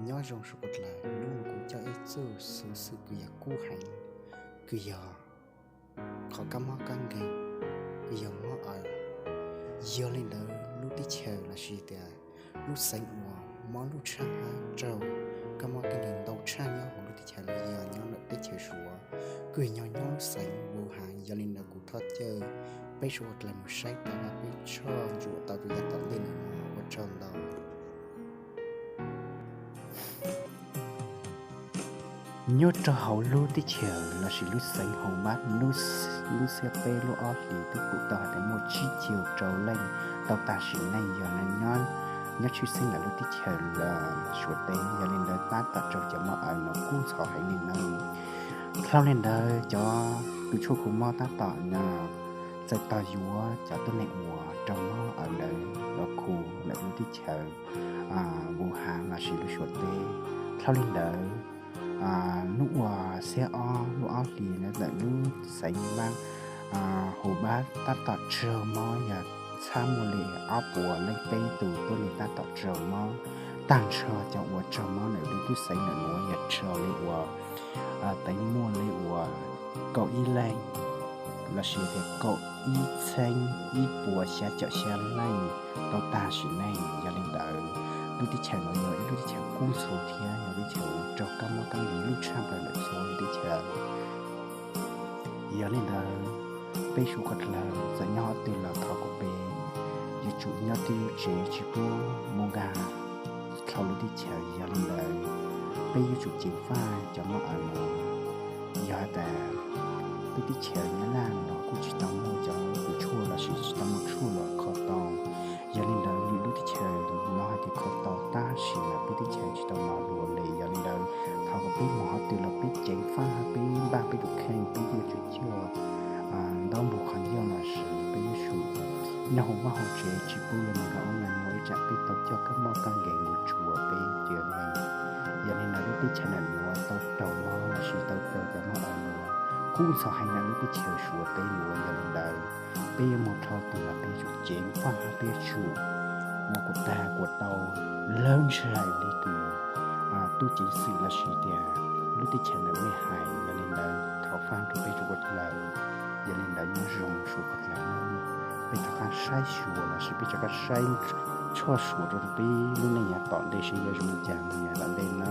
Nyob zoo sawv daws, hnub no kuv coj ib txoj xov xwm kws yog kub heev, kws yog qhov kab mob kab nkeeg, kws yog mob aws. Yog li ntawd lub teb chaws lossis tias lub xeev uas mob lub tshaj hab raug kab mob kab nkeeg ntau tshaj nyob huv lub teb chaws no yog nyob ntawm teb chaws Suav, kws yog nyob lub xeev Wuhan. Yog li ntawd kuv thov caw peb sawv daws mus saib tau hab peb tshaj ntsuam tau tus yav tom ntej no ua tsaug ntau. Nyob rau hauv lub teb chaws lossis lub xeev Hubei, lub xiab peb lub ob hlis twb pum tau hais tias muaj tsib caug rau leej tau tag sim neej yog nyob tshwj xeeb ntawm lub teb chaws Suav teb. Yog li ntawd tab tom raug cov mob aws no kub ntxhov heev li no. Dhau li ntawd cov kws tshuaj khu mob tab tom txawm tog yuav cov tuab neeg uas raug mob aws ntawd los khu ntawm lub teb chaws Wuhan lossis lub Suav teb. Dhau li ntawd hnub uas xiab ob lub ob hlis ntawd ntawm lub xeev Hubei tab tom raug mob yog txhab muaj li ob puas leej peb tus tuab neeg tab tom raug mob. Tag nrho cov uas raug mob ntawm lub teb xeev ntawm nuav yog raug li uas teev muaj li uas kaum ib leej lossis tias kaum ib txheeb ib puas xya caum xya leej tau tag sim neej. Yog li ntawd lub teb chaws no yog ib lub teb chaws kub ntxhov thiab yog lub teb chaws raug kab mob kab nkeeg lub tshaj plaws ntawm txhua lub teb chaws. Yog li ntawd peb sawv daws txawm nyob qhov twg los thov kom peb yuav tsum nyob twj ywm tsev tsis pub mus nkag dhau lub teb chaws. Yog li ntawd peb yuav tsum ceev faj cov mob aws no. Yog has tas peb teb chaws Nyab Laj no kuj tsis tau muaj cov kws tshuaj lossis tsis tau muaj tshuaj los kho tau. Yog li ntawd lwm lub teb chaws hnov hais tias kho tau tab sis mas peb teb chaws tsis tau hnov dua li. Yog li ntawd thov kom peb mus qhov twg los peb ceev faj hab peb npaj peb tus kheej, peb yuav tsum coj ntaub npog qhov ncauj lossis peb yuav tsum nyob hauv vaj hauv tsev tsis pub yuav mus nkag ub nkag no ib tsam peb tau coj kab mob kab nkeeg mus rhuav peb cov neeg. Yog li ntawd lub teb chaws ntawm nuav tau raug mob lossis tau raug cov mob aws no kub ntxhov heev ntawm lub teb chaws Suav teb nuav. Yog li ntawd peb yuav mus dhau twg los peb yuav tsum ceev faj hab peb yuav tsum ua kom tag kom tau lawv ntshai li kws tub ceev xwm lossis tias lub teb chaws ntawm mej hais. Yog li ntawd thov faj rau peb sawv daws. Yog li ntawd nyob zoo sawv daws, peb rov qab saib xyuas lossis peb rov qab saib tshoj xyuas rau peb lub neej yav tom ntej seb yuav zoo li cas mus yav tom ntej na.